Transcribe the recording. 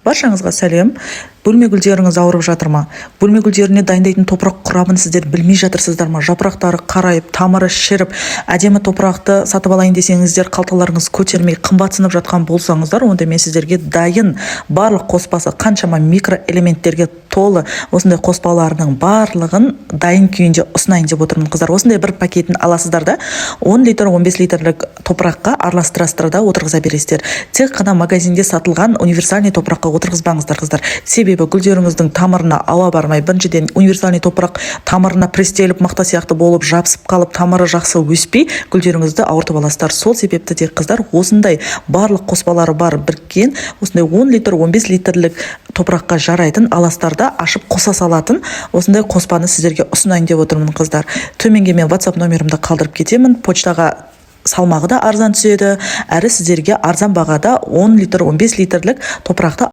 Баршаңызға сәлем! Бөлме гүлдеріңіз ауырып жатыр ма? Бөлме гүлдеріне дайындайтын топырақ құрамын сіздер білмей жатырсыздар ма? Жапырақтары қарайып, тамыры шіріп, әдемі топырақты сатып алайын десеңіздер, қалталарыңыз көтермей, қымбатсынып жатқан болсаңыздар, онда мен сіздерге дайын барлық қоспасы, қаншама микроэлементтерге толы осындай қоспаларының барлығын дайын күйінде ұсынайын деп отырмын, қыздар. Осындай бір пакетін аласыздар да, 10 литр, 15 литрлік топыраққа араластырасыздар да, отырғыза бересіздер. Тек қана магазинде сатылған универсальный топыраққа отырғызбаңыздар, қыздар. Себебі гүлдеріңіздің тамырына ауа бармай, біріншіден, универсальный топырақ тамырына пресстеліп, мақта сияқты болып жабысып қалып, тамыры жақсы өспей, гүлдеріңізді ауыртып аласыздар. Сол себепті де, қыздар, осындай барлық қоспалары бар біріккен осындай 10 литр, 15 литрлік топыраққа жарайтын, аласыздар да, ашып қоса салатын осындай қоспаны сіздерге ұсынайын деп отырмын, қыздар. Төменге мен WhatsApp номерімді қалдырып кетемін. Почтаға салмағы да арзан түседі, әрі сіздерге арзан бағада 10 литр, 15 литрлік топырақты